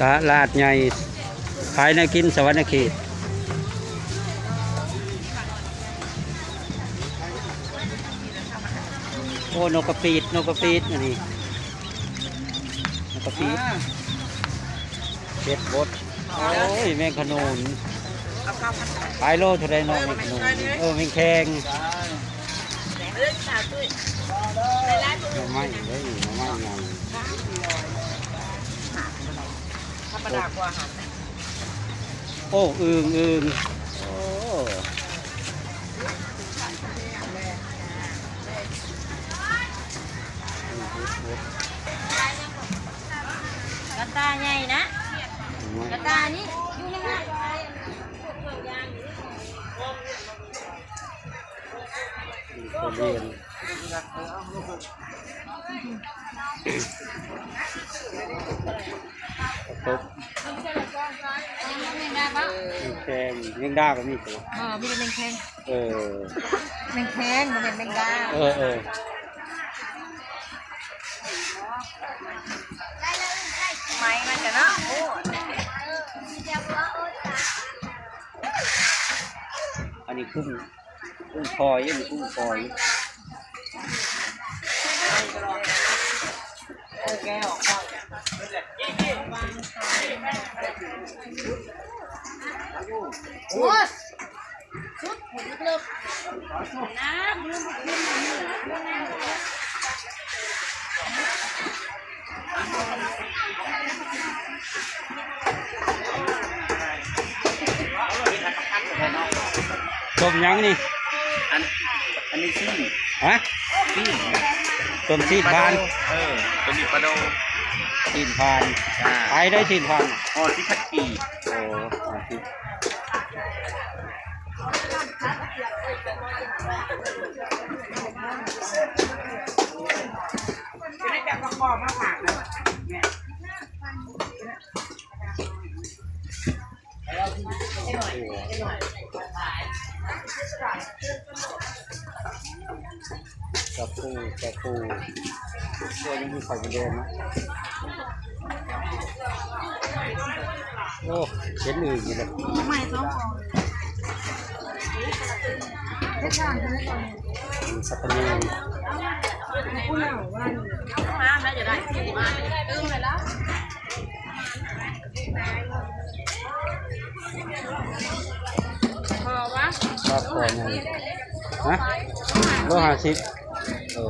ຕະຫຼາດໃຫຍ່ຂາຍແນວກິນສະຫວັນນະເຂດ. ໂອ້ ນົກກະປີດ ນົກກະປີດ ອັນນີ້ ນົກກະປີດ ເຮັດບົດ. ໂອ້ຍ ແມງຂະໜູນ ຂາຍໂລເທົ່າໃດເນາະ ແມງຂະໜູນ? ເອີ ແມງແຄງ ໜໍ່ໄມ້ເດ້ ໜໍ່ໄມ້ໃຫຍ່. ທຳມະດາກວ່າຫັ້ນ. ໂອ້ ອຶ່ງ ອຶ່ງ ໂອ້ ກະຕ່າໃຫຍ່ນະ ກະຕ່ານີ້ຢູ່ໃນນັ້ນ. ແມງດາບໍ່? ແມງແຄງ ແມງດາກໍມີຕົວະ. ເອີ ມີແຕ່ແມງແຄງ. ເອີ ແມງແຄງ ບໍ່ແມ່ນແມງດາ. ເອີ ເອີ ໄມ້ມັນກະເນາະ. ໂອ້ ອັນນີ້ກຸ້ງ ກຸ້ງຟອຍ ອັນນີ້ກຸ້ງຟອຍ. ໂອ້ຍ ຕົ້ມຫຍັງນີ້? ອັນ ອັນນີ້ຊີ້ນ. ຮະ? ຊີ້ນ. ຕົ້ມຊີ້ນພານ. ເອີ ໂຕນີ້ປາໂດ. ຊີ້ນພານ. ອ່າ ຂາຍໄດ້ຊີ້ນພານ? ຫໍ່ສິບພັນກີບ. ໂອ້ ຫໍ່ສິບ. ຈັບປູ ຈັບປູ ຕົວຍັງມີໄຂ່ມົດແດງນະ. ໂອ້ ເຫັນອື່ນຢູ່ເລີຍ. ໃໝ່ສອງກອງ ເຮັດຊ່າງເຮັດກ່ອນ. ສັບປະເນີ ຜູ້ເຖົ້າວ່າ ນ້ຳໄດ້ຈະໄດ້ ຕື່ມໄປແລ້ວ. ພໍວະ? ຄັບ ພໍແມ່ນ. ຮະ? ໂລຫ້າສິບ. ເອີ.